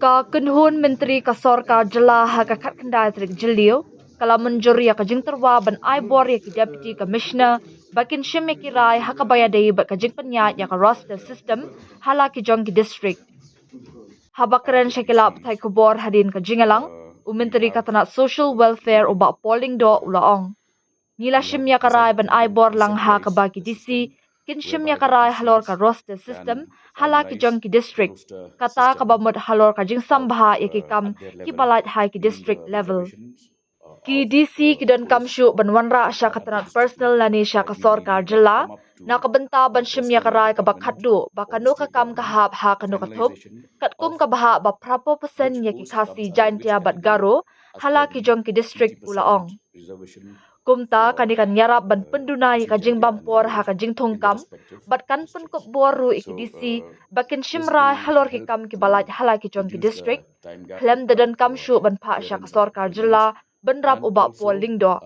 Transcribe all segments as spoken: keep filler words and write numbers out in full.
Ka kynhun myntri ka sorkar jylla ha ka khatkhyndai tarik Jylliew ka la mynjur ïa ka jingtyrwa ban ai bor ïa ki Deputy Commissioner ba kin shim ïa ki rai ha kaba ïadei bad ka jingpynïaid ïa ka roster system ha la ki jong ki district. Haba kren sha ki lad pathai khubor hadien ka jingïalang, u Myntri ka tnat Social Welfare u Bah Paul Lyngdoh u la ong, ngi la shim ïa ka rai ban ai bor lang ha kaba ki D C kin shim ïa ka rai halor ka roster system ha la ki jong ki district. Kata kaba mut halor ka jingsam bha ïa ki kam kiba lait ha ki district level. Ki D C ki donkam shuh ban wanrah sha ka tnat personal lane sha ka sorkar jylla na ka bynta ban shim ïa ka rai kaba khatduh ba kano ka kam ka hap ha kano ka thup, katkum ka bhah ba phra phew percent ïa ki Khasi, Jaintia bad Garo ha la ki jong ki district, u la ong. Kumta kane kan ïarap ban pynduna ïa ka jingbam por ha ka jingthung kam bad kan pynkup bor ruh ïa ki D C ba kin shim rai halor ki kam kiba lait ha la ki jong ki district, khlem da donkam shuh ban phah sha ka sorkar jylla, bynrap u Bah Paul Lyngdoh.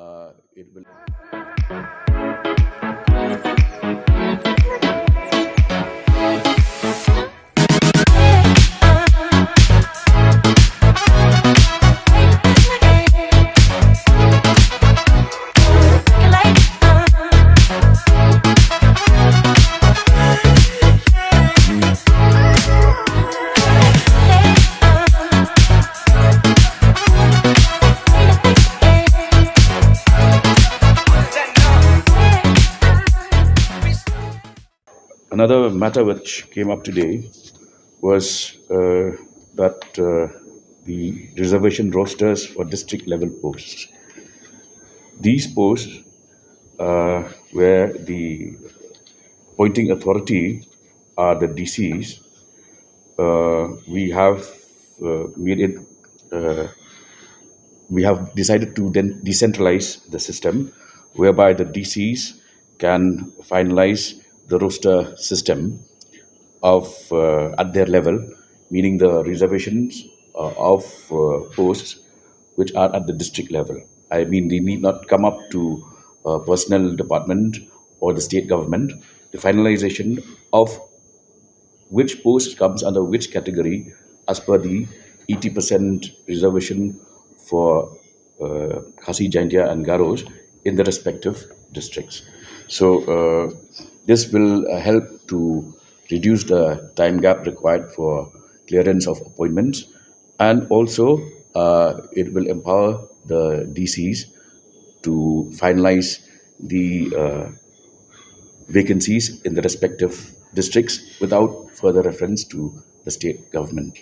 Another matter which came up today was uh, that uh, the reservation rosters for district level posts. These posts uh, where the appointing authority are the D Cs, uh, we have uh, made it, uh, we have decided to then decentralize the system whereby the D Cs can finalize the roster system of uh, at their level, meaning the reservations uh, of uh, posts which are at the district level. I mean, they need not come up to uh, personnel department or the state government. The finalization of which post comes under which category as per the eighty percent reservation for uh, Khasi, Jaintia, and Garos in the respective districts. So uh, this will uh, help to reduce the time gap required for clearance of appointments, and also uh, it will empower the D Cs to finalize the uh, vacancies in the respective districts without further reference to the state government.